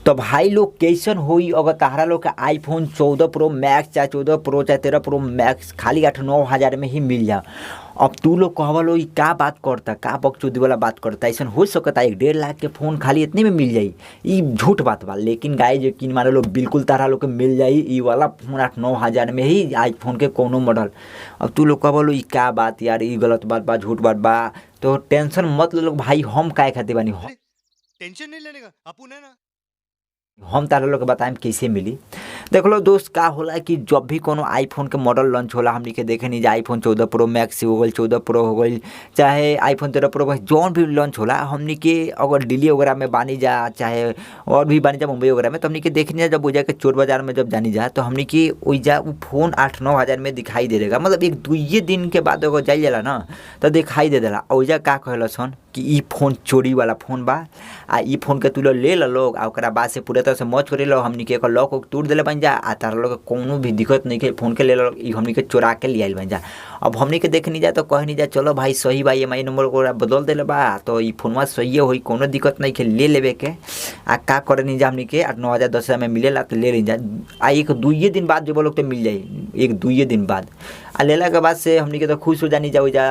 तो भाई लोग कैसन होई अगर तहरा लोग के आईफोन 14 प्रो मैक्स चाहे 14 प्रो चाहे 13 प्रो मैक्स खाली 8-9 हज़ार में ही मिल जा। अब तू लोग कहवा लो का बात करता, का बकचोदी वाला बात करता, ऐसा हो सकता है 1.5 लाख के फ़ोन खाली इतने में मिल जाई, ई झूठ बात बा। लेकिन गाइस यकीन मानो लोग बिल्कुल तारा लोग के मिल जाई ई वाला फ़ोन 8-9 हज़ार में ही आईफोन के कोनो मॉडल। अब तू लोग कहवा लो ई का बात यार, ई गलत बात बा, झूठ बात बा। तो टेंशन मत लो भाई, हम काहे खातिर बानी, टेंशन नहीं लेने का, अपुन है ना, हम तारा लोग के बताएम कैसे मिली। देख लो दोस्त का होला कि जब भी कोनो आईफोन के मॉडल लॉन्च होला, हमनी के देखे नहीं जा आईफोन 14 प्रो मैक्स हो गई, 14 प्रो हो गई, चाहे आईफोन 13 प्रो मैक्स जौन भी लॉन्च होला, हमनी के अगर दिल्ली वगैरह में बानी जा चाहे और भी बानी जा मुंबई वगैरह में, तो हमनी के देखनी जा जब ओइजा के चोर बाजार में जब जानी जा तो हमनी के ओइजा उ फोन 8-9 हज़ार में दिखाई दे देगा। मतलब 1-2 दिन के बाद अगर जाइल जाला ना तो दिखाई दे देला। ओइजा का कहला सन कि ई फोन चोरी वाला फोन बा, आ ई फोन के तू लोग ले लो लोग, आ ओकरा बाद से पूरा तरह से मौज करे लो, हमनी के एकर लॉक वॉक तोड़ देले बन जा, आ तारा लोग के कोनो भी दिक्कत नहीं के फोन के ले लो, ई हमनी के चोरा के ले आइल बन जा। अब हमनी के देखनी जा तो कहनी जा चलो भाई सही बा, एम आई नंबर ओकरा बदल देले बा तो ई फोनवा सही होई, कोनो दिक्कत नहीं के ले लेवे के। आ का करे जा हमनी के 8-9 हज़ार 10 हज़ार में मिलेला तो ले ली जा, आ 1-2 दिन बाद जो लोग तो मिल जाई, 1-2 दिन बाद। आ लेला के बाद से हमनी के तो खुश हो जानी जा ओइजा,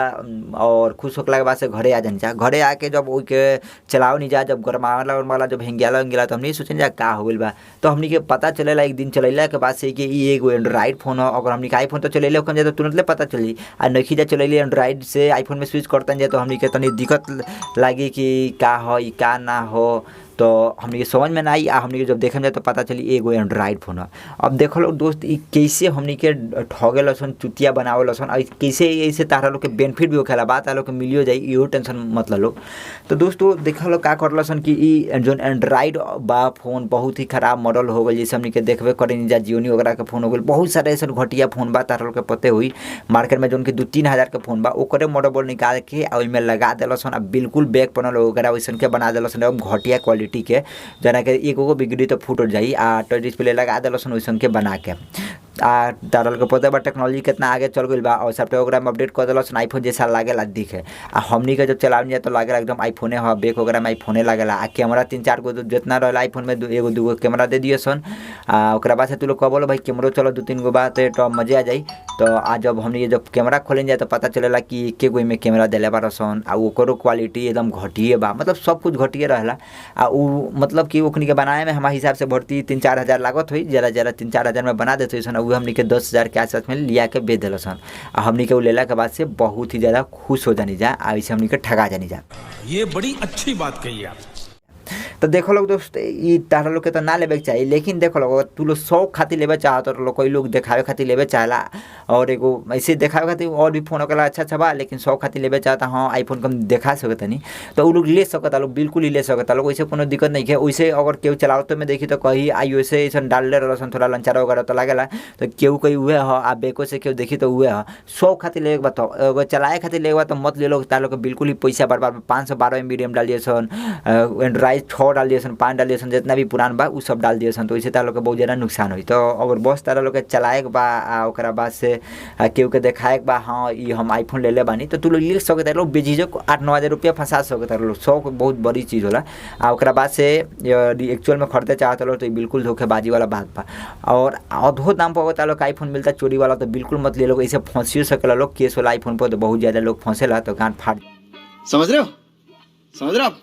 और खुश होखला के बाद से घरे आ जानी जा। घरे आके जब ओके चलाओ नहीं जा, जब गरमावला उरमावला जब हेंगियाला उंगियाला तो हमनी सोचनी जा का हो गइल बा। तो हमनी के पता चलेला एक दिन चलैला के बाद से कि ई एगो एंड्रॉइड फोन हो। अगर हमनी के आईफोन तो चलैले होखन जा तो तुरंत ले पता चली, आ नइखी जा चलैले एंड्रॉइड से आईफोन में स्विच करतन जा तो हमनी के तनी दिक्कत लागी कि का हो ई का ना हो, तो हमनी के समझ में ना आई। आ हमनी के जब देखल जाए तो पता चली एगो एंड्रॉइड फोन है। अब देखो लोग दोस्त ई कैसे हमनी के ठगे लसन, चुतिया बनावे लसन, और कैसे ऐसे तारा लोग के बेनिफिट भी होखेला, बात लोग के मिलियो जाई, इहो टेंशन मत लो। तो दोस्तों देखो लोग का कर लसन कि ई जोन एंड्रॉइड बा फोन बहुत ही खराब मॉडल हो गई, जैसे हमनी के देखबे करेनी जा जियोनी वगैरह के फोन हो गई, बहुत सारे ऐसे घटिया फोन बा तारा लोग के पते हुई मार्केट में जोन के 2-3 हज़ार के फोन बा ओकरे मॉडल निकाल के आ ओइमे लगा देलसन, आ बिल्कुल बैक बनल वगैरह वैसन के बना देलसन एकदम घटिया क्वालिटी के, जना के एगो बिगड़ी तो फूट जाई, आ टच डिस्प्ले लगा देलसन वैसन के बना के। आ तारल के पता बा टेक्नोलॉजी कितना आगे चल गई बा, और सॉफ्टवेयर वगैरह में अपडेट कर देलसन आईफोन जैसा लागेला दिखे। आ हमनी के जब चलावल जाए तो लागेला एकदम आईफोने ह, बैक वगैरह में आईफोने लागेला। आ कैमरा 3-4 गो जितना रहेला आईफोन में 1-2 गो कैमरा दे दिए सन। आ ओकरा बाद से तू लोग कहबो भाई कैमरो चलो 2-3 गो बात तो मजे आ जाई। तो आ जब हमनी जब कैमरा खोलन जाए तो पता चलेला कि एके गो में कैमरा देले बार सन, आ ओकरो क्वालिटी एकदम घटिए बा, मतलब सब कुछ घटिए रहेला। आ उ मतलब कि ओखनी के बनाए में हमारे हिसाब से भर्ती 3-4 हज़ार लागत होई, ज़रा ज़रा 3-4 हज़ार में बना देते सन, उ हमनी के 10 हज़ार के आसपास में लिया के बेच देल सन। आ हमनी के उ लेला के बाद से बहुत ही ज़्यादा खुश हो जानी जा, आ ऐसे हमनी के ठगा जानी जा। ये बड़ी अच्छी बात कही आप। तो देखो लोग दोस्त ई तारा लोग के तो ना लेवे के चाहिए, लेकिन देखो लोग अगर तू लोग शौक खातिर लेवे चाहत तो लोग कोई लोग देखावे खातिर लेवे चाहला, और एगो ऐसे देखावे खातिर और भी फोन ओकरा अच्छा अच्छा बा, लेकिन शौक खातिर लेवे चाहता हाँ आईफोन कम देखा सकत नहीं तो उ लोग ले सकता, लोग बिल्कुल ही ले सकता लोग, वैसे कोनो दिक्कत नहीं है। वैसे अगर केहू चलावत में देखी तो कहीं आई वैसे ऐसा डाल रहसन थोड़ा लंचारा वगैरह तो लागेला तो केहू कहीं उहे ह, आ बेको से केहू देखी तो उहे ह। शौक खातिर लेवे के बा तो अगर चलाए खातिर लेवे बा तो मत ले लो, तार लोग बिल्कुल ही पैसा बर्बाद। 512 MB RAM डाल दिए सन, एंड्रॉइड 6 डाल दिए सन, 5 डाल दिए सन, जितना भी पुरान बा उ सब डाल दिए सन, तो वैसे तार लोग के बहुत ज़्यादा नुकसान होई। तो अगर बस तारा लोग के चलाए के बा आ ओकरा बाद से केहू के देखाए के बा हाँ ई हम आईफोन ले ले बानी तो तू लोग ले सकता लोग बेझिझक 8-9 हज़ार रुपया फंसा सकता लोग, शौक बहुत बड़ी चीज़ होला। आ ओकरा बाद से एक्चुअल में खरीदे चाहत लोग तो बिल्कुल धोखेबाजी वाला बात बा। और अधो दाम पर तार लोग आईफोन मिलता चोरी वाला तो बिल्कुल मत ले लोग, ऐसे फंसियो सकेला लोग, केस वाला आईफोन पर तो बहुत ज़्यादा लोग फंसेला तो गांड फाट, समझ रहे हो, समझ रहे हो आप,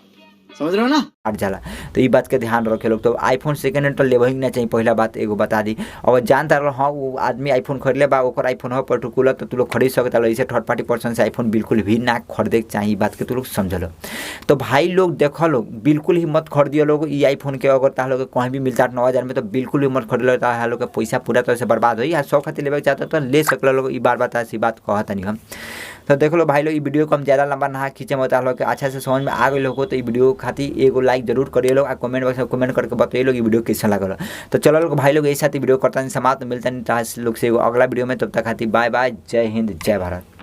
समझ रहे हो ना, फाट जाला। तो ये बात के ध्यान रखे लोग। तो आईफोन सेकेंड हैंड तो लेवे ही ना चाहिए, पहला बात एगो बता दी। और जानता रहो हाँ वो आदमी आईफोन खरीदले बा ओकर आईफोन हो पर्टिकुलर तो तू लोग खरीद सकता लो, ऐसे थर्ड पार्टी पर्सन से आईफोन बिल्कुल भी ना खरीदे के चाहिए, बात के तू लोग समझ लो। तो भाई लोग देखो लोग बिल्कुल ही मत खरीदियो लोग ये आईफोन के, अगर ताह लोग कहीं भी मिलता 8-9 हज़ार में तो बिल्कुल भी मत खरीद लो, ताह लोग के पैसा पूरा तरह से बर्बाद हो। या शौक खातिर लेवे चाहता तो ले सकल लोग, ई बार बार ऐसी बात कहता नहीं हम। तो देख लो भाई लोग ई वीडियो को हम ज़्यादा लंबा ना खींचे मत, लोग अच्छा से समझ में आ गई लोग तो ई वीडियो खातिर एगो लाइक जरूर करिए लोग, आ कमेंट बॉक्स में कमेंट करके बताइए लोग ई वीडियो कैसा लागल। तो चलो लोग भाई लोग ऐसा वीडियो करता नहीं समाप्त, मिलता नहीं लोग से अगला वीडियो में, तब तक खातिर बाय बाय, जय हिंद, जय भारत।